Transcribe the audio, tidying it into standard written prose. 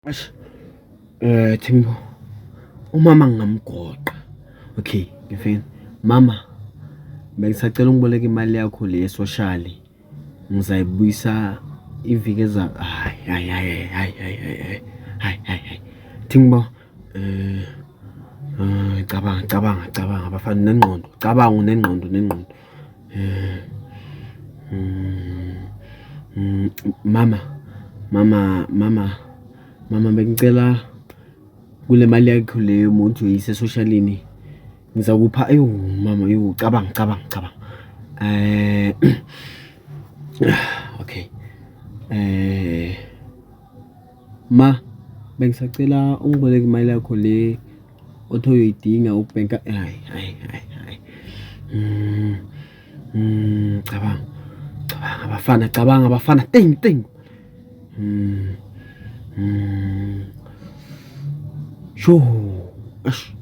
Eish Thimbo, umama ngingamgoqa. Okay, ngifike mama, bengisacela ungiboleke imali yakho le yesoshali, ngizayibuyisa iviki ezayo. Hhayi hhayi hhayi hhayi hhayi hhayi hhayi hhayi hhayi. Thimbo, cabanga cabanga cabanga bafana unengqondo, cabanga unengqondo unengqondo. Mama, mama, mama, mama bengicela kule mali yakho le yomuntu uyise esoshalini ngizakupha. Ewu mama, ewu cabanga cabanga cabanga. Okay. Ma, bengisacela ungiboleke imali yakho le othi uyoyidinga ukubhenka. Hhayi hhayi hhayi hhayi. Cabanga, cabanga bafana, cabanga bafana, think think. Sho, eish.